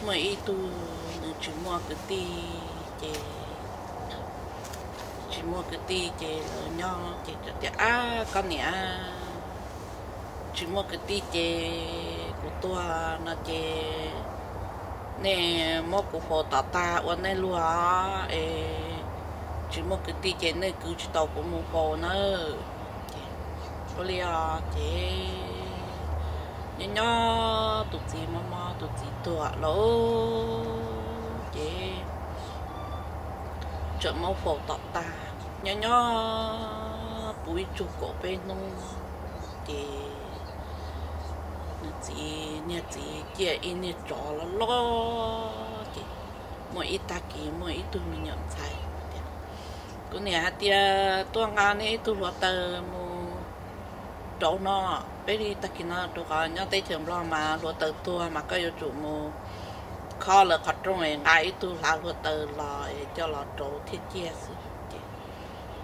Muaj ib tug nws tsis muaj kwv tij ces, tsis muaj kwv tij ces lawv nyob ces tias, Ab, koj niam, tsis muaj kwv tij ces kuv tuag no ces nej muab kuv faus tom tag ua nej luag es tsis muaj kwv tij ces nej kwv tsis tau kuv mus faus nawb. Ua li os ces nyob nyob tus txiv mob mob tus txiv tuag lawm ces txawm muab faus tom tag. Nyob nyob puv ib tsug kaum peb hnub ces nws txiv, niag txiv ciaj ib niag tsov loj loj ces muaj ib tag kis muaj ib tug me nyuam ntxhais tias, Kuv niam hais tias tuaj nqa nej ib tug hluav taws mus rauv no, peb li tag kis no rau qhov nyob teb chaws Nplog mas hluav taws tuag mas koj yuav tsum mus khob lawv qhov rooj es nqa ib tug hlav hluav taws los es coj los rauv thiaj ciaj xwb.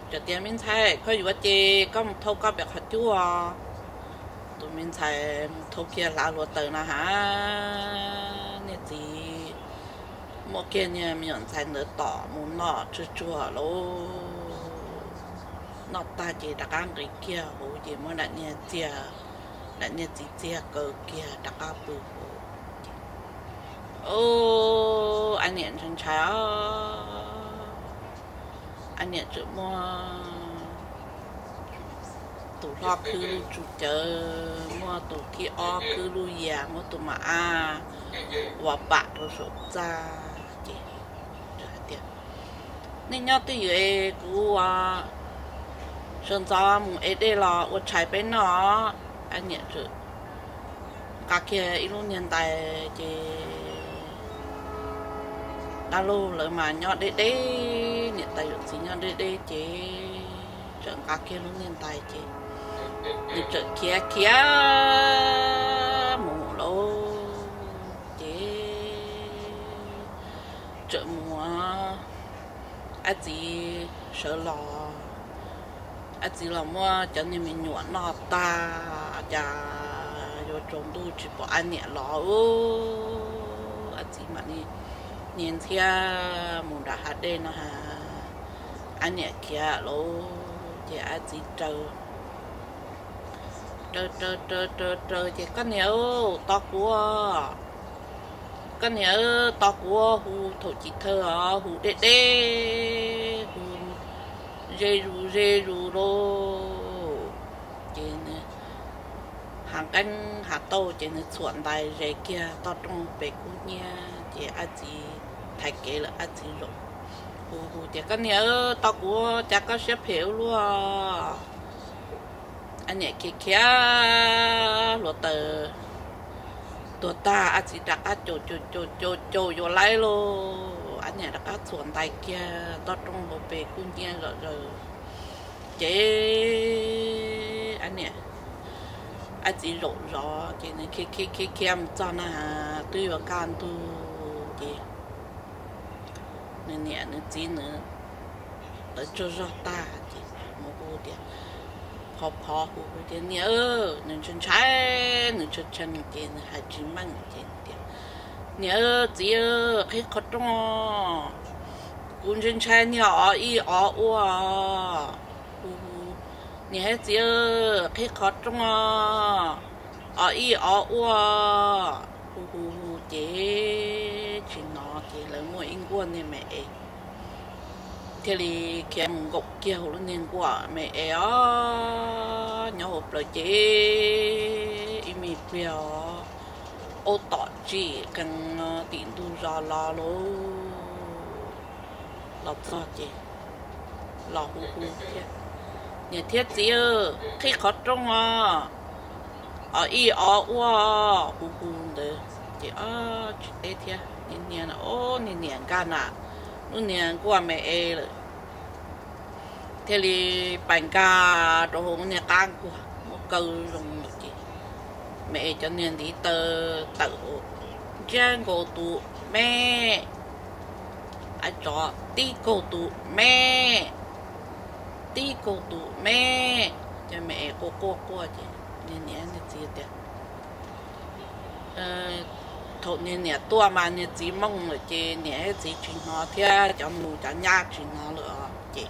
Ces tias, Me ntxhais, koj yuav ces koj mus thau koj pem qhov cub. Tus me ntxhais mus thau kiag hlav hluav taws na has, niag txiv muab kiag niag me nyuam ntxhais ntawd tom mus noj tsuag tsuag lauj. Noj tag ces rov qab nqis kiag hauv ces muab daim niag txiag, daim niag txiv txiag kaw kiag rov qab pw hauv. Ab niam ntshai ntshai os, ab niam tseem muab tus hlob khwb lub tsuj cawv, muab tus thib ob khwb lub yias, muab tus mam ab ua pam rau saum txaj ces hais tias, Nej nyob twj ywm es kuv ua sawv ntxov mus ev dej los ua tshais peb noj. Ab niam tseem nqa kiag ib lub niag ntais ces dab laug lawv mas nyob deb deb, niam tais yawm txiv nyob deb deb ces tseem nqa kiag lub niag ntais ces nws tseem khiav khiav mus lauj. Ces tseem mus, ab txiv sawv los, ab txiv los muab cov niag me nyuam noj tag, cas yuav tsaus ntuj tsis pom ab niam los. Ab txiv mam li nias ntxhiab mus nram hav dej no has, ab niam khiav lauj. Ces ab txiv raws, raws raws raws raws ces, Koj niam, tos kuv, koj niam, tos kuv, hu thaum chiv thawj os, hu deb deb, hu ze zus ze zus lauj. Ces nws hav nqeeb hav tauj ces nws txhuam ntais ze kiag toj roob pem kub hnyiab ces ab txiv thaiv kev lawm, ab txiv zaum hu hu tias, Koj niam, tos kuv, cas koj siab phem ua luaj? Ab niam khiav khiav hluav taws tuag tag, ab txiv rov qab caum caum caum caum caum yuav laib lauj. Ab niam rov qab txhuam ntais kiag toj roob hauv pes kub hnyiab zom zaws. Ces ab niam, ab txiv zaum zov ces nws khiav khiav khiav khiav mus txog na has twb yuav kaj ntug ces nws niam nws txiv nws lawv tsaug zog tag ces mus hu tias, phov phov hu hu tias, Niam, nws ntshai ntshai, nws tshee tshee ces nws hais tsis meej ces tias, Niam txiv, qhib qhov rooj, kuv ntshai ntshai niag ov ib ov ua. Hu hu, Niam thiab txiv, qhib qhov rooj, ov ib ov ua. Hu hu hu ces tsis hnov ces lawv muaj ib nkuaj niag me es thiaj li khiav mus nkaum kiag hauv lub niag nkuaj me es os, nyob hauv plawv ces ib me pliag os, aub tom tsim qees tim ntug zos los lauj. Los txog ces los hu hu thiab, Niam thiab txiv, qhib qhov rooj os, ov ib ov ua. Hu hu ntawd ces ob tsis teb thiab, niag niag na, niag niam nkag na lub niag nkuaj me es lawm, thiaj li pais nkag rau hauv niag qab nkuaj muab kaw zoo lawm ces me es cov niag ntiv taw tawm, ntsiab nkaus tus me, tsov tib kaug tus me, tib kaug tus me, ces me es quaj quaj quaj ces niag niam niag txiv tias, Thaum niag niam tuaj mas niag txiv mooj lawm ces niam thiab txiv tsis hnov thiab cov nus cov nyab tsis hnov lawm os. Ces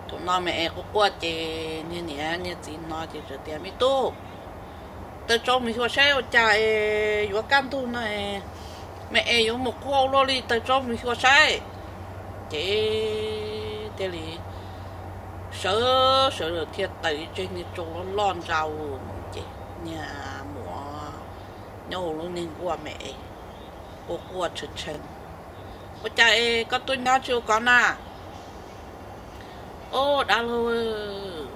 thaum no me es quaj quaj ces niag niam niag txiv hnov ces txawm tias, Me tub, taws tsau mus xyuas saib ua cas es yuav kaj ntug no, me es yuav mus quaj ua luaj li, taws tsau mus xyuas saib. Ces thiaj li sawv sawv lawm thiaj taws ib tseg niag tsau loj loj ntsa mus ces niag muam nyob hauv lub niag nkuaj me es quaj quaj tshee tshee, Ua cas es koj tuaj nyob tsis ua koj na? Ob, dab laug,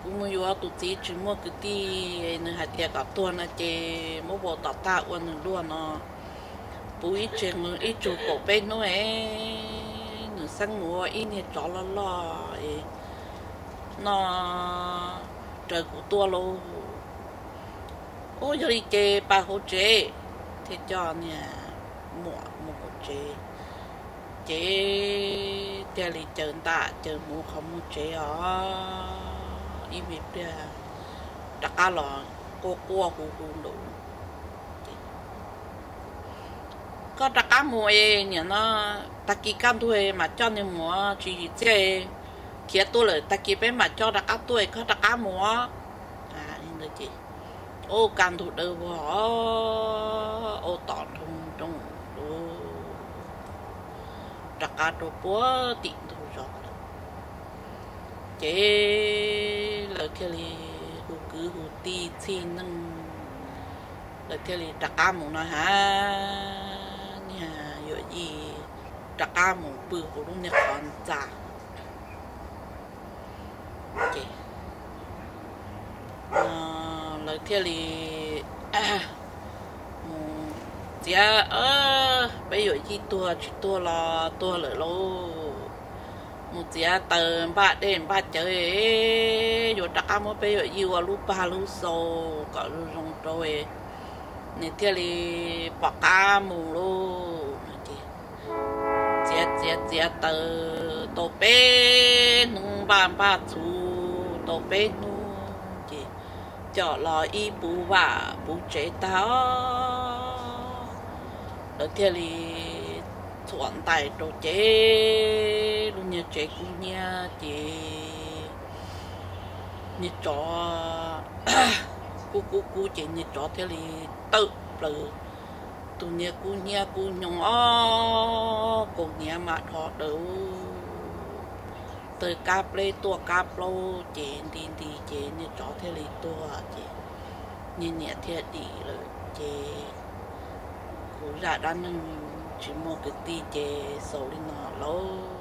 kuv mus yuav tus txiv tsis muaj kwv tij, nws hais tias kom tuag no ces muab vau tom tag ua nws luaj no, puv ib tseg ib tsug kaum peb hnub es nws xeeb mus ua ib niag tsov loj loj no raws kuv tuaj lauj. Ub, yog li ces pab hauv tsev. Thiaj coj niag muam mus hauv tsev, ces thiaj li caws ntaj caws mus qhov muag tsev os. Ib me pliag rov qab los quaj quaj hu hu nraud, Koj rov qab mus es niam no, tag kis kaj ntug mam coj niag muam tsis yim txiaj, khiav tuaj lawm, tag kis peb mam coj rov qab tuaj es koj rov qab mus. Ua kaj ntug dawb vog, ua tom nroo nroo lawm, rov qab rau puag tim ntug zos lawm. Ces lawv thiaj li hu kwv hu tij txhij neej, lawv thiaj li rov qab mus no ha, niag yawm yij rov qab mus pw hauv lub niag qhov ntxa. Ces lawv thiaj li mus txiav, peb yawm yij tuag tsis tuag los tuag lawm lauj, mus txiav taws npaj dej npaj cawv, yuav rov qab muab peb yawm yij ua lub pag lub xau kom zoo zoo rau nws thiaj li pom qab mus lauj. Ces txiav txiav txiav taws tau peb hnub, npaj npaj txhuv tau peb hnub ces coj los ib puv vaj puv tsev tag os, lawv thiaj li txhuam ntais rau ces lub niag tsev kub hnyiab ces niag tsov kub kub kub ces niag tsov thiaj li tawm plaws, tus niag kub hnyiab kub hnyo os, kaus hniav mas dhos daws, tawg kab pleb tuaj kab plaub ces nti nti ces niag tsov thiaj li tuag ces niag niam thiaj dim lawm ces kuv zaj dab neeg tsis muaj kwv tij ces xaus li no lauj.